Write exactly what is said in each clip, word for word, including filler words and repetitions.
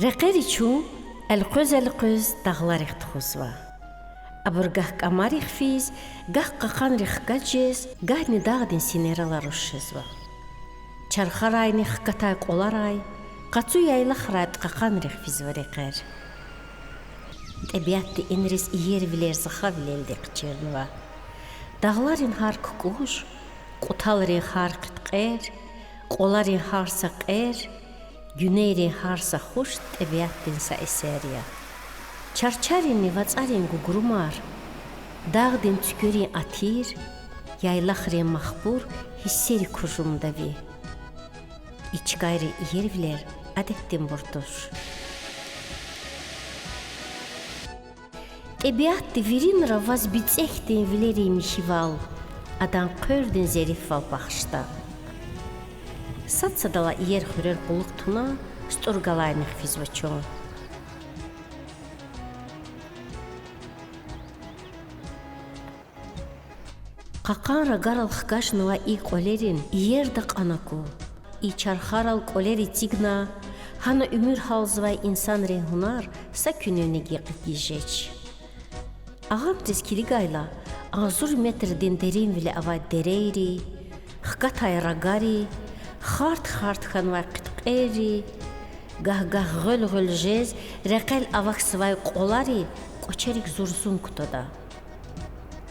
Рекьери чун элкъвез-элкъвез дагъларихъ тухузва. Абур гагь кӀамарихъ физ, гагь кьакьанрихъ хкаж жез, гагьни дагъдин синерал руш жезва. Чархарайни хкатай кьваларай, къацу яйлахрай кьакьанрихъ физва рекьер. ТӀебиатди инриз иервилер сахавилелди хъчирнава. Дагъларин гьар кукӀуш, кьуталрин гьар хъиткьер, кьваларин гьар са кьер, гуьнейрин гьар са хуш тӀебиатдин са эсер я. Чарчаринни вацӀарин гугрумар, дагъдин цуькверин атир, яйлахрин махпур гьиссерик кужумда ви. И чкайрин иервилер адетдинбур туш. ТӀебиатди виринра ваз бицӀекдин вилерин михьивал, адан хъвердин зерифвал бахшда. Сад-садалай иер хуьрер кьулухъ туна, СтӀур галайнихъ физва чун. Кьакьан рагарал хкажнавай и кьвалерин иерда кьан аку. И чархарал кьвалер эцигна, гьана уьмуьр гьалзавай инсанрин гьунар са куьнивни гекъигиз жеч. Агъамдиз килигайла, агъзур метрдин деринвиле авай дерейри, хкатай рагари, харт-харт хьанвай хъиткьерри, гагь-гагь гъвел-гъвел жез рекьел авахьзавай кьвалари кӀвачерик зурзун кутада.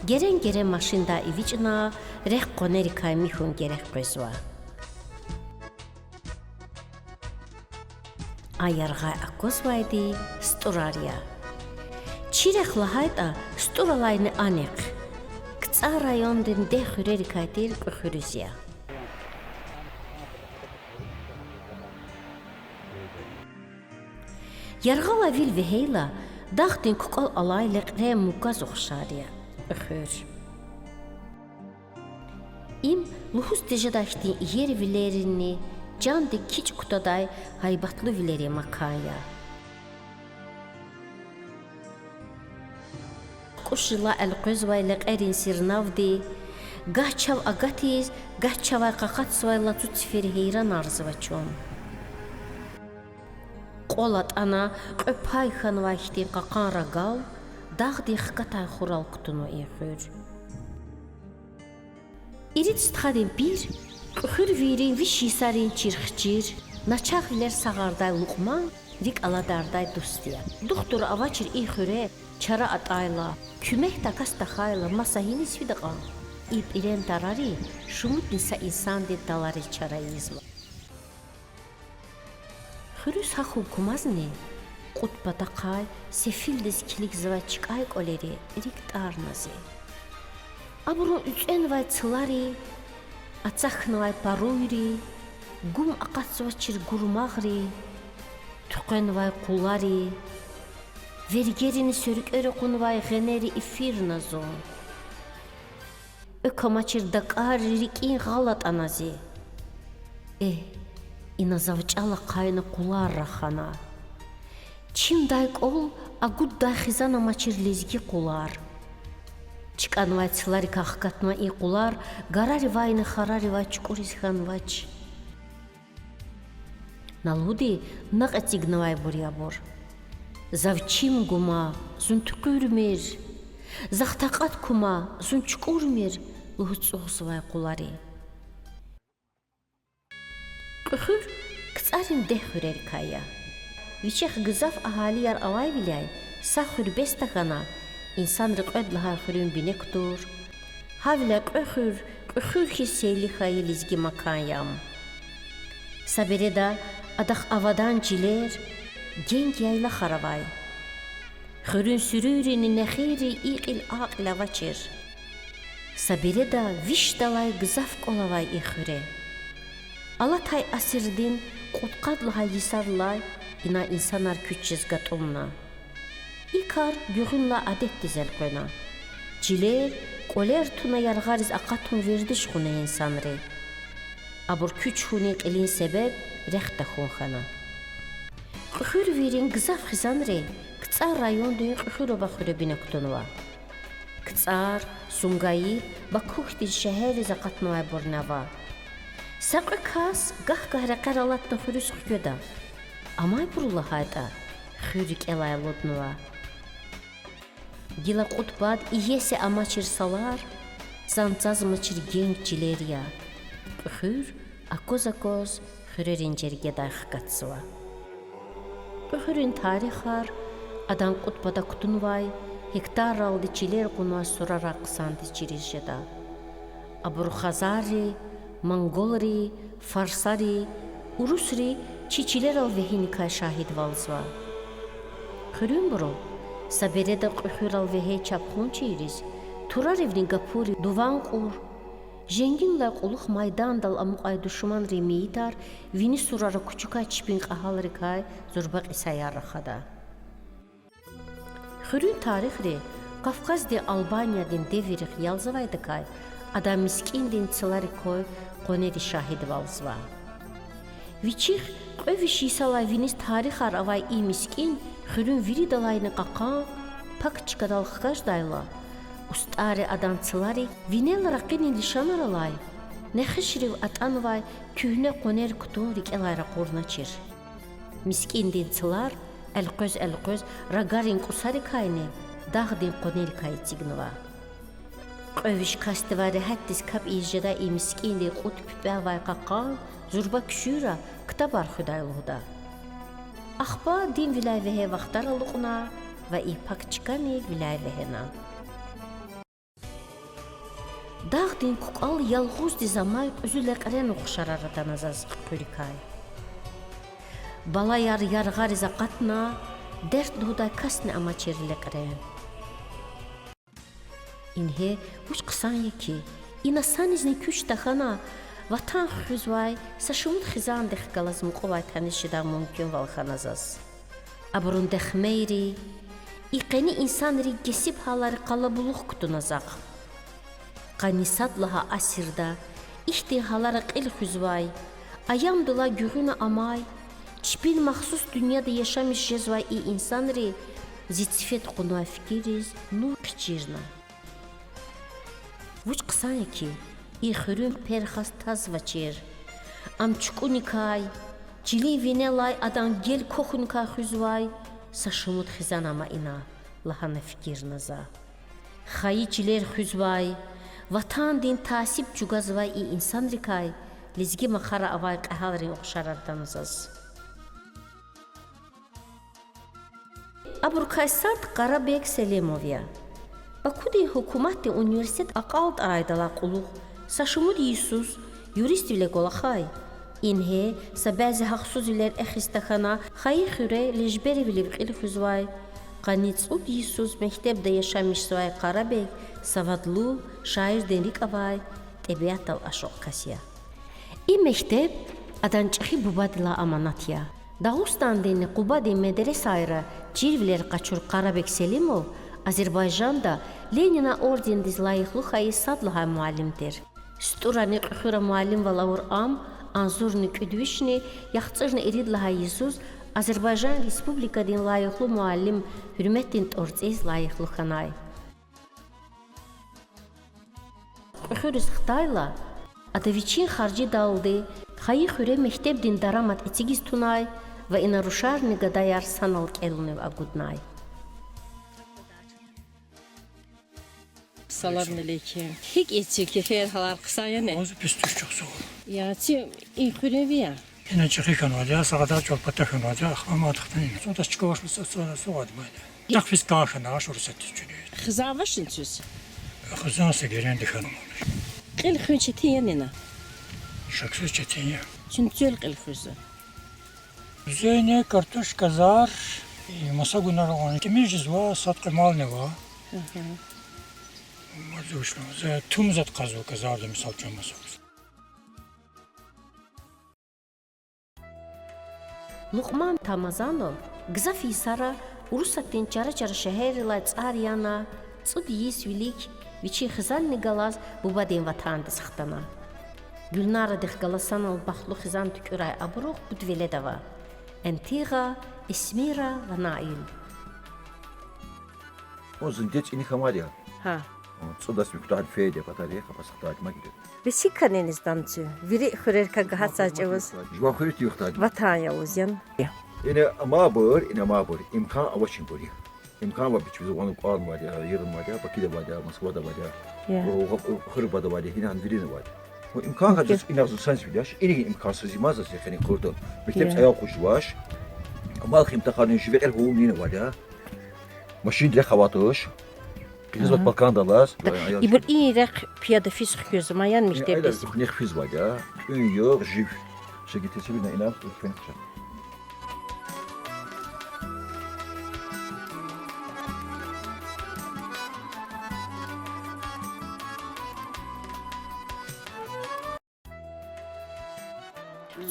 Герен-герен машиндай эвичӀна, рехъ къванерикай михьун герек къвезва. А яргъай аквазвайди СтӀурар я. Чи рехъ лагьайтӀа, СтӀур алайни анихъ. КцӀар райондин дегь хуьрерикай тир Кьуьхуьриз я. Яргъалай вил вегьейла, дагъдин кукӀвал алай лекьрен муказ ухшар я Кьуьхуьр. Им лугьуз тежедай хьтин иервилеринни чандик кичӀ кутадай гьайбатлувилерин макан я. КукӀуш жилай элкъвезвай лекьерин сирнавди, гагь чав агатиз, гагь чавай къакъатзавай лацу цифери гьейранарзава чун. Кьвал атӀана кьве пай хьанвай хьтин кьакьан рагал, дагъдин хкатай хурал кутунва и хуьр. Ирид стхадин пир кьуьхуьрвийрин виш йисарин чирхчир, начагъвилер сагъардай лукьман, рикӀ аладардай дуст я. Духтур авачир и хуьре чара атӀайла, куьмек такӀас тахьайла, маса гьиниз фида кьван, и пӀирен тарари шумудни са инсандин талариз чара ийизва. Хуьруьз гьахьун кумазни, кьуд патахъай сефилдиз килигзавай чкӀай кӀвалери рикӀ тӀарна зи. Абурун уьцӀенвай цлари, ацахьнавай паруйри, гум акъатзавачир гурмагъри, туькьвенвай къулари, вергерини суьркӀвер акъунвай гъенери эфирна зун. Экв амачир дакӀарри рикӀин гъал атӀана зи. Э, ина зав чӀал ахъайна къулар рахана. Чимдай кӀвал агуддай хизан амачир лезги къулар. ЧкӀанвай цларикай хкатнавай и къулар гараривайни хараривай чукӀуриз хьанвач. На лугьуди, накь эцигнавайбур я абур. Зав чим гума, зун туькьуьрмир. Захъ такьат кума, зун чукӀурмир,— лугьуз цӀугъзавай къулари. Кьуьхуьр КцӀарин дегь хуьрерикай я. Вичихъ гзаф агьалияр авайвиляй са хуьр бес тахьана, инсанри кьвед лагьай хуьруьн бине кутур. Гьавиляй Кьуьхуьр Кьуьхуьр хьиз сейли хьайи лезги макан я ам. Са береда адахъ авадан чилер, генг яйлахар авай. Хуьруьн суьруьйрини нехиррин и кьил а кьил авачир. Са береда вишдалай гзаф кӀвал авай и хуьре. Алатай асирдин кьудкъад лагьай йисарилай ина инсанар куьч жез гатӀумна. И кар гуьгъуьнлай адетдиз элкъвена. Чилер, кӀвалер туна яргъариз акъатун вердиш кьуна инсанри. Абур куьч хьунин кьилин себеб рехъ тахьун хьана. Кьуьхуьрвийрин гзаф хизанри КцӀар райондин Кьуьхуьраба хуьре бине кутунва. КцӀар, Сумгаит, Баку хьтин шегьерриз акъатнавайбурни ава. Са кьве кас гагь-гагь рекьер алатна хуьруьз хкведа. Амайбуру лагьайтӀа, хуьр рикӀелай алуднава. Гила кьуд пад иеси амачир салар, цан цазмачир генг чилер я. Кьуьхуьр акваз-акваз хуьрерин жергедай хкатзава. Кьуьхуьрин тарихар адан кьуд пада кутунвай, гектарралди чилер кьунвай сурарай хъсандиз чириз жеда. Абуру хазарри, монголри, фарсари, урусри чи чилерал вегьиникай шагьидвалзава. Хуьруьнбуру са береда кьуьхуьрал вегьей чапхунчийриз тураривни гапурри дуван кьур, женгинлай кьулухъ майдандал амукьай душманрин мейитар вини сурара кучукай чпин кьегьалрикай зурба кьисаяр рахада. Хуьруьн тарихри Кавказдин Албаниядин девиррихъ ялзавайдакай адан мискӀиндин цларик квай къванери шагьидвалзава. Вичихъ кьве виш йисалай виниз тарихар авай и мискӀин хуьруьн виридалайни кьакьан, пак чкадал хкаждайла, устӀарри адан цларик винел ракъинин лишанар алай, нехишрив атӀанвай куьгьне къванер кутун рикӀелай ракъурначир. МискӀиндин цлар элкъвез-элкъвез рагарин кӀусарикайни дагъдин къванерикай эцигнава. Кьве виш касдивай регьятдиз капӀ ийиз жедай и мискӀиндин кьуд пипӀе авай кьакьан зурба куьшуьра ктабар хуьдай лугьуда. Ахпа динвиляй вегьей вахтар алукьна ва и пак чкани виляй вегьена. Дагъдин кукӀвал ялгъуздиз амай кьуьзуь лекьрен ухшарар атана заз кьуьхуьрикай. Балаяр яргъариз акъатна, дерт лугьудай касни амачир лекьрен. Ингье вуч хъсан я хьи, ина санизни куьч тахьана, ватан хуьзвай са шумуд хизандихъ галаз мукьувай таниш жедай мумкинвал хьана заз. Абурун дехмейри, и къени инсанрин кесиб гьалари къалабулух кутуна захъ. Къанни сад лагьай асирда ихьтин гьалара кьил хуьзвай, аямдилай гуьгъуьна амай, чпин махсус дуьньяда яшамиш жезвай и инсанри зи цифед кьунвай фикирриз нур хъичирна. Вуч хъсан я хьи, и хуьруьн перхаз тазвачир. Ам чукӀуникай, чилин винелай адан гел квахьуникай хуьзвай са шумуд хизан ама ина, лагьана фикирна за. Хайи чилер хуьзвай, ватандин тасиб чӀугвазвай и инсанрикай лезги махара авай кьегьалрин ухшарар атана заз. Абурукай сад Къарабег Селимов я. Бакудин гьукуматдин университет акьалтӀарайдалай кьулухъ са шумуд йисуз юриствиле кӀвалахай. Ингье са бязи гьахъсузвилер эхиз тахьана, хайи хуьре лежбервилив кьил хуьзвай. Къанни цӀуд йисуз мектебда яшамишзавай Къарабег савадлу, шаирдин рикӀ авай, тӀебиатдал ашукь кас я. И мектеб адан чӀехи бубадилай аманат я. Дагъустандинни Къубадин медресайра чирвилер къачур Къарабег Селимов Азербайжанда Ленинан ордендиз лайихлу хьайи сад лагьай муаллим тир. СтӀурани кьуьхуьра муаллимвал авур ам агъзурни кӀуьд вишни яхцӀурни ирид лагьай йисуз Азербайжан Республикадин лайихлу муаллим гьуьрметдин тӀварцӀиз лайихлу хьанай. Кьуьхуьриз хтайла, ада вичин харжидалди хайи хуьре мектебдин дарамат эцигиз тунай ва ина рушарни гадаяр санал кӀелунив агуднай. Салам алейкум. ГьикӀ я чи кефер-гьалар, хъсан яни? Ваз пис туш, чухсагъул. Я, чи и хуьруьнви я? Ина чӀехи хьанвайди я, са кьадар чӀал пата хьанвайди я, ахпа мад хтанин. Цудаз чка авачир, са, са, са вад майна. Тахфиз кар хьана, аш урусатдиз чуьнуьз. Хизан авачни квез? Хизан са геренди хьана ман. Кьил хуьн четин яни ина? Шаксуз четин я. Чун цел кьил хуьзва. Зене картошка, зар, и маса гунар авани. ТӀимил жезва, сад къимални ава. Мазушна, за тум зат къазва, казарда мисал чан маса. Лукьман Тамазанов гзаф йисара Урусатдин чара-чара шегьеррилай цӀар яна, цӀуд йис вилик вичин хизанни галаз бубадин ватандиз хтана. Гуьлнарадихъ галаз санал бахтлу хизан туькӀуьрай абурухъ пуд велед ава: Эмтигъа, Эсмира ва Наил. О, зун дидед чӀини хьамар я. Гьа. О, цӀудаз муькуьдахъ фейиди я, патарихъ пасхтайди ма гида. Бес гьикӀ хьанани здан цу? Вири хуьрерикай гагьатзавай чӀавуз. Жуван хуьр туьхтайди. Ватан я лугьуз яни? Я. Ина амайбур, ина амайбур, имкан авачирбур я. Имкан авайбур чпиз ван кӀвале авайди я, йигъиз авайди я, Бакуда авайди я, Москвада авайди я. Я. О, о, Кьуьхуьрбада авайди я, гьина вирина авайди. О, имкан хьайи заз ина зун санкт-Петербургда яш, инин имкансуз я ма заз яхин къурдун. Мектеб цӀаял къужзавач. Амал хьи, тахьана жи векьер гьавунин авайди я. Машин рехъ авайди туш. Къигиз вад пакандал алаз. Ибур и рехъ пияда физ хквезва ма яни мектебдиз? Ай, рехъ физвайди я. ТӀуьн-югъ жив. Шагьиддиз ина, ина хквен хъжа.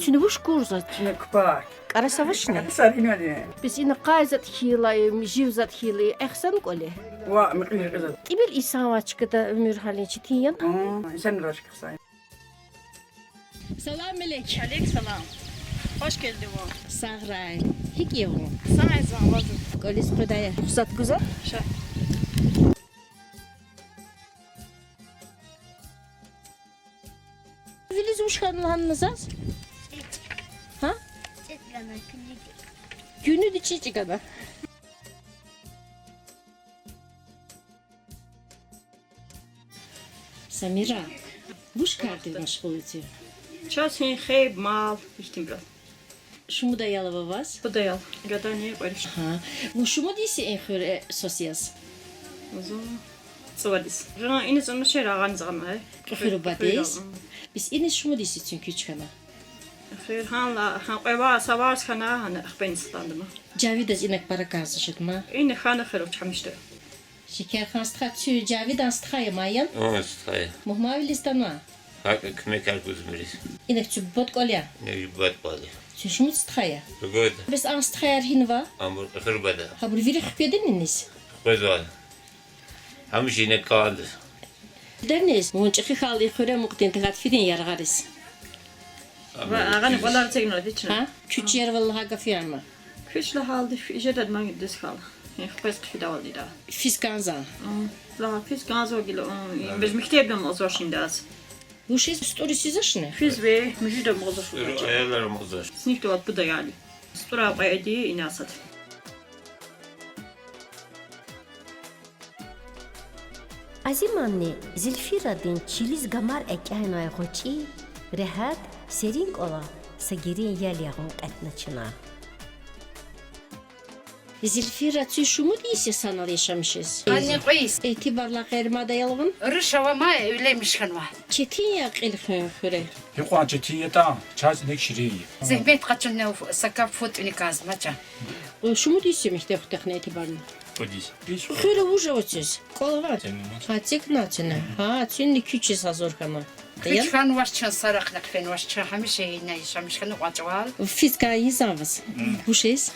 Куьне вуч курзава? Куьне кпак. КӀарас авачни? Саринвале. Бес ина къай затӀ хьайила, жив затӀ хьайила, эхсан кӀвале? Ва, микьи-микьи затӀ. ТӀимил инсан авай чкада уьмуьр гьалин четин яни? Гьа, инсан авай чка хъсан. Салам алейк. Алейк салам. Хош гелди вун. Сагърай. ГьикӀ я вун? Сагърай, ваз. КӀвализ къведай я. Рухсат гузва? Ша. Вилиз вуч хьана лагьана заз? Гьа? ЦӀикӀ гана, куьнуьди. Куьнуьди цӀикӀ гана. Самира, вуч кардив машгъул я? Чаз гьи хеб, мал, ихьтинбур. Шумуд аял ава ваз? Пуд аял. Гадани кьве руш. Гьа. Вун шумуд йис я и хуьре свас яз? Зун цӀувад йис. Гьа, иниз ана шера гъанзгъана. Кьуьхуьр бадиз? Кьуьхуьр, м. Бес иниз шумуд йис я цуьн куьч хьана? Эхир гьанла, гьа кьве варз, са варз хьана, гьана ахпени сатандама. Жавидаз инаг пара кӀанзава жеда ма? Ина хьана хир вуч гьамишда. Шекерхан стха, цуьн Жавидан стха я ма яни? Гьа, стха я. Мугьманвилиз атанва? ГьакӀ, куьмекар гуз мириз. Инаг цуьн бубад кӀвал я? Инаг бубад кӀвал я. Цуьн шумуд стха я? Ругуд. Бес а стхаяр гьинва? Абур Кьуьхуьр бада. Гьабур вири хкведани иниз? Хквезва. Гьамиша ина кӀанда. Дернез, вун чӀехи хьайила и хуьре амукьдин тахьайтӀа фидин яргъариз. Ва агъани кӀвалер эцигнава вична. Гьа? Куьч ярвал лагьай гаф я ма. Куьч лагьайди фи-, жедайди ман дуьз хьайила. Ин хквез хъфидайвал ида. Физ кӀанзава? М, лагьай физ кӀанзава гила, м, и мектебда амукьзавачни идаз. Вучиз, СтӀур йисузвачни? Физва, муьжуьд амукьзавач. СтӀур аялар амукьзавач. Синифда авайди пуд аял я. СтӀур кьве аял я, ина сад. Азиманни Зильфирадин чилиз гамар экӀянавай гъвечӀи, регьят, серин кӀвале са герен ял ягъун кьетӀна чна. Зильфира, цуьн шумуд йис я санал яшамишиз? Къанни кьве йис. Этибарлай къейд мад аял вун? Руш ава ма, эвленмиш хьанва. Четин я кьил хуьн хуьре? Гьикьван четин ятӀа, чаз инаг ширин я. Зегьмет къачуна са кап фу тӀуьникӀанзамач. Шумуд йис я мектеб хутахна Этибарни? Кьуд йис. Хуьре вуж ава цуьз? КӀвал ава? Гьа, эцигна цуьна. Гьа, цуьнни куьчиз гьазур хьана. Куьч хьанвач чун, са рахъни хъфенвач чун, гьамиша ина яшамиш хьана кьван чӀавал. Физ кӀан ийизвани ваз? Вучиз?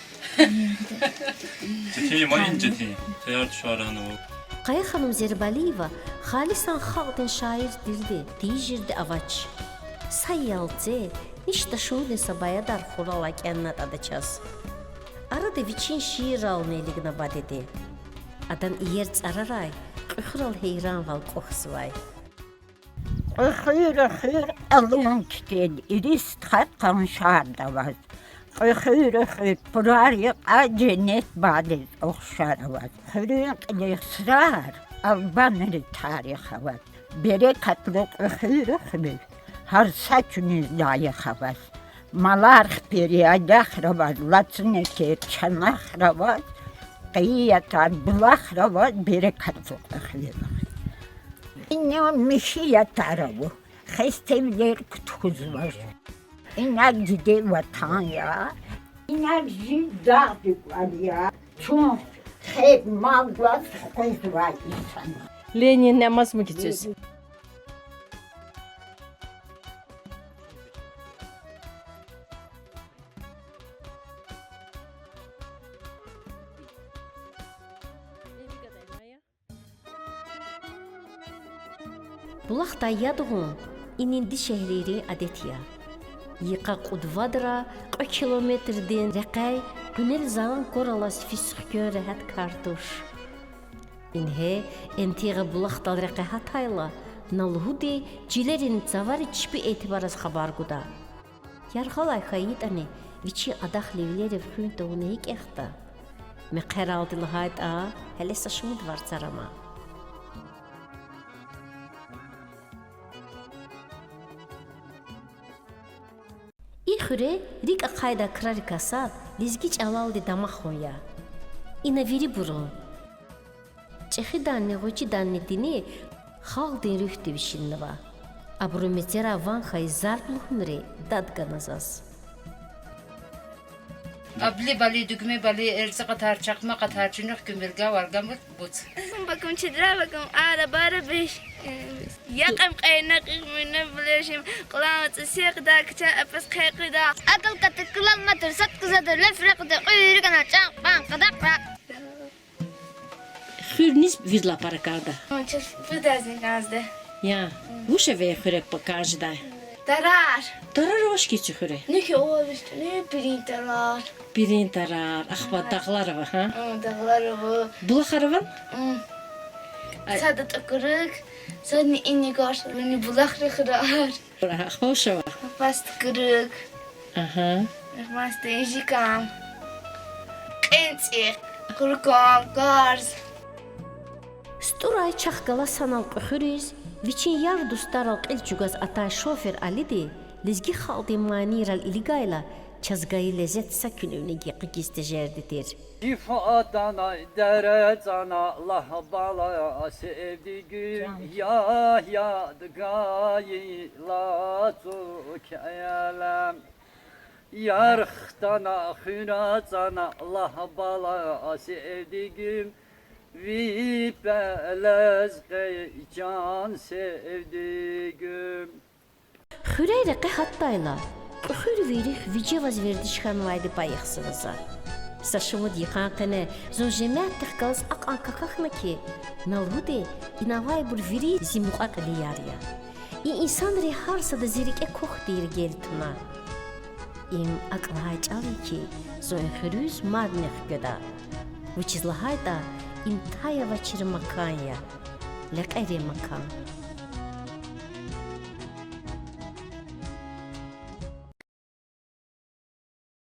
Четин я ма, ин четин. Таяр тушар ана. Къаяханум Зербалиева халисан халкьдин шаирдилди тийижирди авач. Са ялце, ништа шумудин са баядар хуралай кӀелнатӀа ада чаз. Арада вичин шииррални илигна бадеди. Адан иер цӀарарай кьуьхуьрал гьейранвал кӀвахьзавай. Кьуьхуьр, хуьр, алун китель, ирис стха къаншарда аваз. Кьуьхуьр, хуьр, пурар йикъа женнет бадиз ухшар аваз. Хуьруьн кьилел сурар, албанрин тарих аваз. Берекатлу Кьуьхуьр, хуьр, гьар са чуьниз лайих аваз. Малар хипер яйлахра аваз, лацу некер чанахра аваз, къайи ятар булахра аваз, берекатлу Кьуьхуьр. Ина михьи ятар ава, хестевилер кутхузвач. Инаг диде ватан я, инаг жив дагъдин кӀвал я, чун хеб-мал гваз къвезвай инсан. Ленин намаз мугицуз. Булахдай яд гъун инин дишегьлийрин адет я. Йикъа кьуд-вадра кьве километрдин рекьяй къуьнел зан квар алаз физ хквен регьят кар туш. Ингье, МТ-гъа булахдал рекье гьатайла, на лугьуди, чилерин цавари чпи Этибараз хабар гуда. Яргъалай хьайитӀани, Вичин адахлу вилерив хуьн тавуна гьикӀ эхда? Мехъералди лагьайтӀа, гьеле са шумуд варцар ама. И хуьре рикӀ ахъайдай крарикай сад лезги чӀалалди дамахун я. Ина вирибурун, чӀехиданни гъвечӀиданни тини, халкьдин руьгьди вишиннава. Абурун мецерай ван хьайи зарб лугьунри дад гана заз. Абли бали, дуьгме бали, эрцӀи къатар, чакъма къатар, чуьнуьх гуьмбелга, варгамур буц. Бакум чидра, бакум ара бара беш. Якьам къайна къигъмуьна булешим, кьулан цӀусихъда, кича апас хъекъида. Акал ката кулал матур, сад кузада леф рекъда, къуьригана чӀан пан къадакъра. Хуьр низ виридалай пара кӀанда? Чаз пудазни кӀанзда. Я. Вуч авай хуьре пара кӀан жедай? Тарар. Тарар авач хьи чи хуьре? Нихье авач, ни пирин тарар. Пирин тарар, ахпа дагълар ава, гьа? Дагълар ава. Булахар авани? Сада тӀакӀуьруьк, садни иник квар, садни булахрин хуьрер. Ахпа вуч ава? Ахпа тӀакӀуьруьк. Агьа. Ахпа инжикам. КьенцӀи, къуркам, карз. СтӀурай чахъ галаз санал Кьуьхуьриз, вичин яр-дустарал кьил чӀугваз атай шофер Алиди лезги халкьдин манийрал илигайла, чаз гайи лезет са куьнивни гекъигиз тежерди тир. Шиф атана, дере цӀана, лагь бала, севдигим, я ядгайи лацу келем. Ярх атана, хуьр цӀана, лагь бала, севдигим, ви пелез къе, чан севдигим. Хуьряй рекье гьатдайла, Кьуьхуьрви руьгь вижев яз вердиш хьанвайди пайихзава за. Са шумуд йикъан къене зун жемятдихъ галаз акьван какахьна хьи, на лугьуди, инавайбур вири зи мукьва-кьилияр я. И инсанри гьар сада зи рикӀе квахь тийир гел туна. Им акӀ лагьай чӀал я хьи, зун и хуьруьз мадни хкведа. Вучиз лагьайтӀа им тай авачир макан я, лекьерин макан.